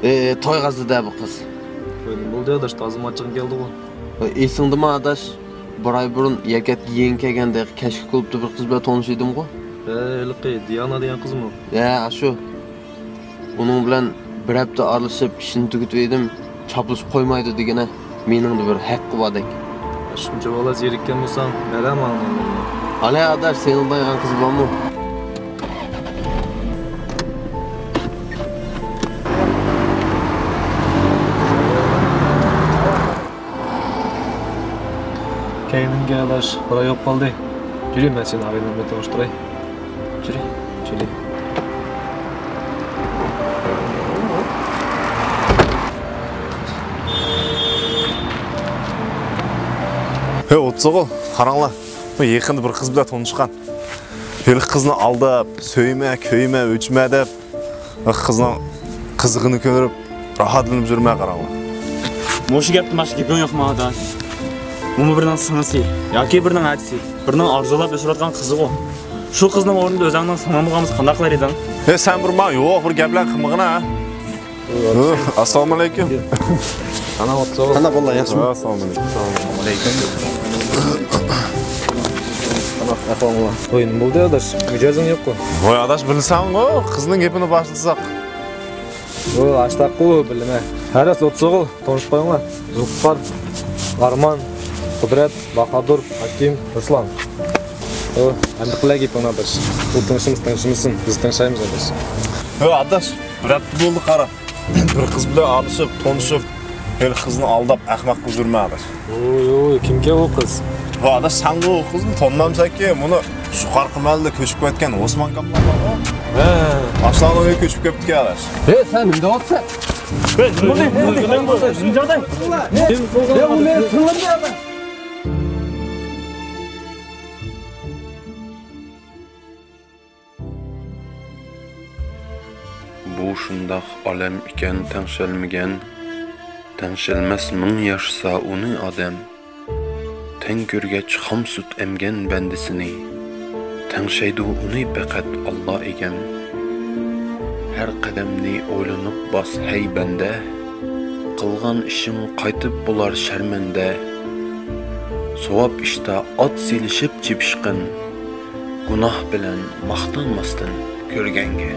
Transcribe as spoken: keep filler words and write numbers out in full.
ئى، توي غازىدە بۇ قىز. توي نېمە بولدى ئاداش، تازىمۇ ئاچچىقىم كەلدىغۇ. ئى، ئېسىڭدىمۇ ئاداش؟ بىر ئاي بۇرۇن يەكەتكە يېڭى كەلگەندە كەچلىك كۇلۇبتا بىر قىز بىلەن تونۇشۇپ ئىدىمغۇ. ھە، ھېلىقى دىيانا دېگەن قىزمۇ؟ ھە، ئاشۇ. ئۇنىڭ بىلەن بىر ھەپتە ئارىلىشىپ ئىشنى تۈگىتىۋىدىم. چاپلىشىپ قويمايدۇ دېگىنە، مېنىڭدە بىر ھەققى باردەك. شۇنچە بالا زېرىككەن بولساڭ، بەرە ماڭا نومۇرۇڭنى. ئالە ئاداش، سېنىڭ دەيدىغان قىز بارمۇ؟ كەينىڭگە ئاداش، بىراي يوق قالدى. يۈرى، مەن سېنى ئارىيان بىلەن تونۇشتۇراي. يۈرى، يۈرى. ھەي، ئوتسوغۇل، قاراڭلار. بۇ يېقىندا بىر قىز بىلەن تونۇشقان. ھېلىقى قىزنى ئالداپ، سۆيمە، كۆيمە، ئۆچمە دەپ، قىزنىڭ قىزىقىنى كۆرۈپ، راھەتلىنىپ يۈرمە، قاراڭلار. مۇشۇ گەپتىن باشقا گېپىڭ يوقمۇ ئاداش؟ بۇمۇ بىرىنىڭ سىڭلىسى ياكى بىرىنىڭ ئەتىسى، بىرىنىڭ ئارزۇلاپ ياشىرىۋاتقان قىزىغۇ. شۇ قىزنىڭ ئورنىدا ئۆزۈڭنىڭ سىڭلىڭ بولغان بولسا قانداق قىلار ئىدىڭ؟ ھەي، سەن بىر ماڭا يوق بىر گەپلەرنى قىلمىغىنا. ئەسسالامۇ ئەلەيكۇم. ئانا، ئوتسوغۇل. قانداق بولدۇڭ، ياخشىمۇ؟ ئەسسالامۇ ئەلەيكۇم. ئەسسالامۇ ئەلەيكۇم. قانداق ئەھۋالىڭلار؟ ۋاي، نېمە بولدى ئاداش؟ مىجەزىڭ يوققۇ؟ ۋاي ئاداش، بىلسەڭغۇ، قىزنىڭ گېپىنى باشلىساق. ۋاي، ئاشتاققۇ، بىلىمەن. ھە راست، ئوتسوغۇل، تونۇشۇپ قويۇڭلار. زۇلپىقار، ئارمان، قۇدرەت، باھادۇر، ھاكىم، رۇسلان. ھە، ئەمدى قىلە گېپىڭنى ئاداش. ئۇ تىڭشىمىسا تىڭشىمىسۇن، بىز تىڭشايمىز ئاداش. ھە ئاداش، بىر ھەپتە بولدى قارا. بىر قىز بىلەن ئالىشىپ، تونۇشۇپ، ھېلى قىزنى ئالداپ ئەخمەق قىلىپ يۈرمە ئاداش. ۋوي، ۋوي، كىمكەن ئۇ قىز؟ ۋاي ئاداش، سەنغۇ ئۇ قىزنى تونۇمامسەنكى؟ مۇنۇ شۇ قارقىمەلدە كۆچۈپ كەتكەن ئوسمان كاملار بارغۇ. ھە. ئاشۇلارنىڭ ئۆيىگە كۆچۈپ كەپتىكەن ئاداش. ھەي، سەن نېمە دەۋاتىسەن؟ بۇ شۇنداق ئالەم ئىكەن تەڭشەلمىگەن، تەڭشەلمەس مىڭ ياشىسا ئۇنى ئادەم. تەڭ كۆرگەچ خام سۈت ئەمگەن بەندىسىنى، تەڭشەيدۇ ئۇنى پەقەت ئاللا ئىگەم. ھەر قەدەمنى ئويلىنىپ باس ھەي بەندە، قىلغان ئىشىڭ قايتىپ بولار شەرمەندە. ساۋاب ئىشتا ئات سېلىشىپ چېپىشقىن، گۇناھ بىلەن ماختانماستىن كۆرگەنگە.